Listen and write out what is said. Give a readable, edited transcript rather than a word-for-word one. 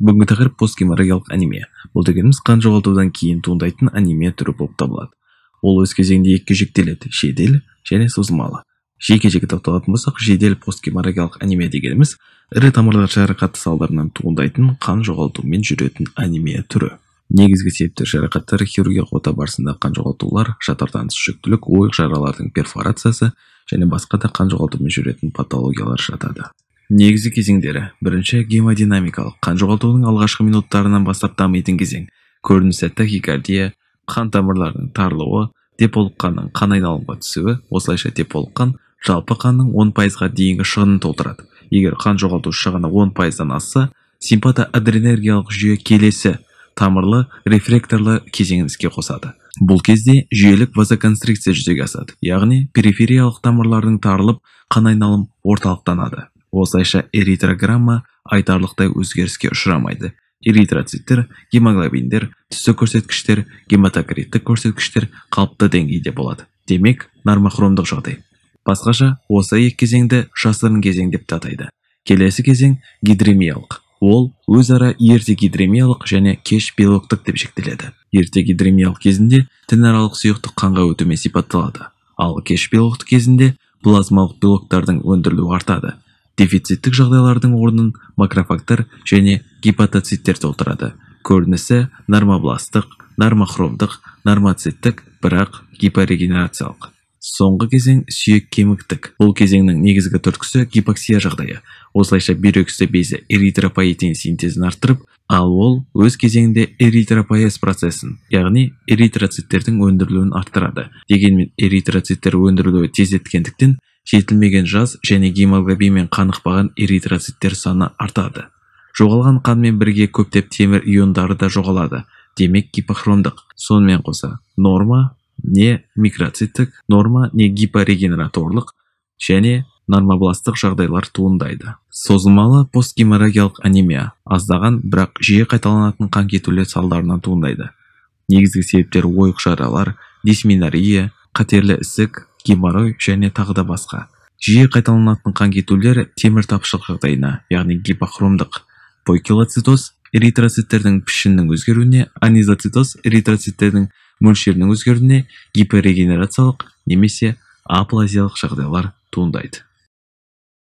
Бүгінгі тақырып постгеморрагиялық анемия. Бұл дегеніміз қан жоғалтудан кейін туындайтын анемия түрі болып табылады. Ол өз кезегінде екіге жіктеледі: жедел және созылмалы. Жеке-жеке тоқталатын болсақ, жедел постгеморрагиялық анемия дегеніміз ірі тамырлар жарақаты салдарынан туындайтын қан жоғалтумен жүретін анемия түрі. Негізгі себептер: жарақаттар, хирургиялық ота барысында қан жоғалтулар, жатырдан тыс жүктілік, ойық жаралардың перфорациясы және басқа да қан жоғалтумен жүретін патологиялар жатады. Негізгі кезеңдері: бірінші, гемодинамикалық, қан жоғалтудың алғашқы минуттарынан бастап дамитын кезең. Көрінісі: тахикардия, қан тамырларының тарылуы, деполық қанның қан айналымға түсуі. Осылайша деполық қан жалпы қанның 10%-ға дейінгі шығынын толтырады. Егер қан жоғалту шығыны 10%-дан асса, симпатоадренергиялық жүйе келесі тамырлы рефлекторлы кезеңін іске қосады. Бұл кезде жүйелік вазоконстрикция жүзеге асады, яғни перифериялық тамырлардың тарылып, қан айналым орталықтанады. Осылайша эритрограмма айтарлықтай өзгеріске ұшырамайды. Эритроциттер, гемоглобиндер, түсті көрсеткіштер, гематокриттік көрсеткіштер қалыпты деңгейде болады. Демек, нормохромдық жағдай. Басқаша, осы екі кезеңді жасырын кезең деп те атайды. Келесі кезең гидремиялық. Ол өзара ерте гидремиялық және кеш белоктік деп жіктеледі. Ерте гидремиялық кезінде тінаралық сұйықтық қанға өтумен сипатталады. Ал кеш белоктік кезінде плазмалық белоктардың өндірілуі артады. Дефициттік жағдайлардың орнын макрофагтар және гепатоциттер толтырады. Көрінісі нормобластық, нормохромдық, нормоциттік, бірақ гипорегенерациялық. Соңғы кезең сүйек кеміктік. Бұл кезеңнің негізгі түрткісі гипоксия жағдайы. Осылайша бүйрек үсті безі эритропоэтин синтезін арттырып, ал ол өз кезеңінде эритропоэз процесін, яғни эритроциттердің өндірілуін арттырады. Дегенмен эритроциттер өндірілуі тездеткендіктен жетілмеген жас және гемоглобинмен қанықпаған эритроциттер саны артады. Жоғалған қанмен бірге көптеп темір иондары да жоғалады. Демек, гипохромдық. Сонымен қоса, норма не микроциттік, норма не гипорегенераторлық және нормобластық жағдайлар туындайды. Созылмалы постгеморрагиялық анемия аздаған, бірақ жиі қайталанатын қан кетулер салдарынан туындайды. Негізгі себептері: ойық жаралар, дисменорея, қатерлі ісік, геморрой және тағы да басқа. Жиі қайталанатын қан кетулер темір тапшылық жағдайына, яғни гипохромдық, пойкилоцитоз, эритроциттердің пішінінің өзгеруіне, анизоцитоз, эритроциттердің мөлшерінің өзгеруіне, гиперрегенерациялық немесе аплазиялық жағдайлар туындайды.